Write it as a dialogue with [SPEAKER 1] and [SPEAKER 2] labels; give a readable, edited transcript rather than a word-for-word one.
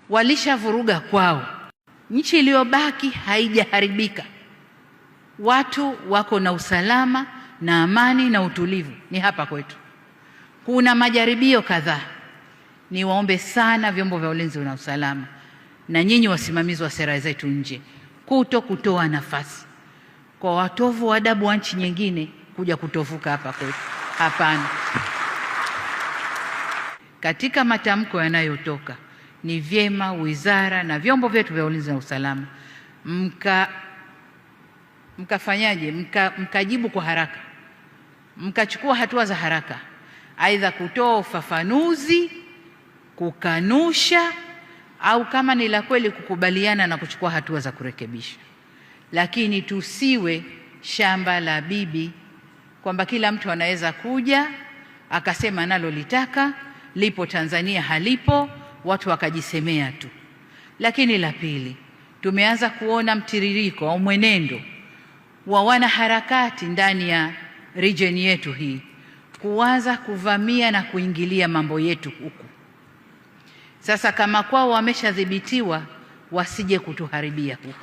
[SPEAKER 1] Walishavuruga kwao, nchi iliyobaki haijaharibika, watu wako na usalama na amani na utulivu, ni hapa kwetu. Kuna majaribio kadhaa. Niwaombe sana vyombo vya ulinzi na usalama na nyinyi wasimamizi wa sera zetu nje, kuto kutoa nafasi kwa watovu wa adabu wa nchi nyingine kuja kutovuka hapa kwetu. Hapana. Katika matamko yanayotoka, ni vyema wizara na vyombo vyetu vya ulinzi na usalama mkafanyaje, mkajibu kwa haraka, mkachukua hatua za haraka, aidha kutoa ufafanuzi, kukanusha, au kama ni la kweli kukubaliana na kuchukua hatua za kurekebisha. Lakini tusiwe shamba la bibi kwamba kila mtu anaweza kuja akasema nalolitaka lipo Tanzania, halipo, watu wakajisemea tu. Lakini la pili, tumeanza kuona mtiririko au mwenendo wa wanaharakati ndani ya region yetu hii kuanza kuvamia na kuingilia mambo yetu huku. Sasa kama kwao wameshadhibitiwa, wasije kutuharibia huku.